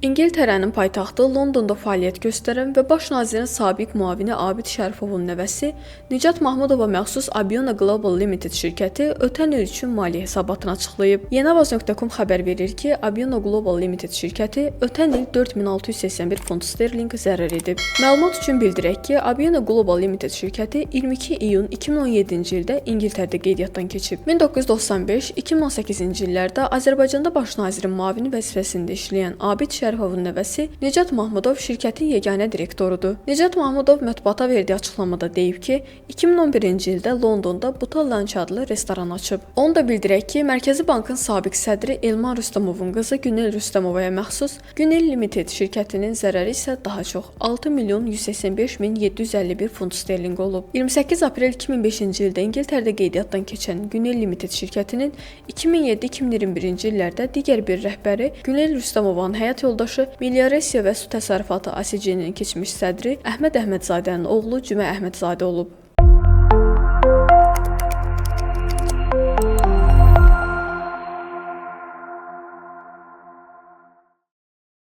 İngiltərənin paytaxtı Londonda fəaliyyət göstərən və baş nazirin sabiq müavini Abid Şərifovun nəvəsi Nicat Mahmudova məxsus Abiona Global Limited şirkəti ötən il üçün maliyyə hesabatını açıqlayıb. Yeniavaz.com xəbər verir ki, Abiona Global Limited şirkəti ötən il 4681 funt sterlinq zərər edib. Məlumat üçün bildirək ki, Abiona Global Limited şirkəti 22 iyun 2017-ci ildə İngiltərədə qeydiyyatdan keçib. 1995-2018-ci illərdə Azərbaycanda baş nazirin müavini vəzifəsində işləyən Abid Şərifovun nəvəsi Nicat Mahmudov şirkətin yeganə direktorudur. Nicat Mahmudov mətbuata verdiyi açıqlamada deyib ki, 2011-ci ildə Londonda Buta Lunch adlı restoran açıb. Onu da bildirək ki, Mərkəzi Bankın sabiq sədri Elman Rüstəmovun qızı Günel Rüstəmovaya məxsus Günel Limited şirkətinin zərəri isə daha çox 6 milyon 185 min 751 funt sterlinq olub. 28 aprel 2005-ci ildə İngiltərədə qeydiyyatdan keçən Günel Limited şirkətinin 2007-2021-ci illərdə digər bir rəhbəri Günel Rüstəmovanın həyat yoldaşı Meliorasiya və Su Təsərrüfatı ASC-nin keçmiş sədri Əhməd Əhmədzadənin oğlu Cümə Əhmədzadə olub.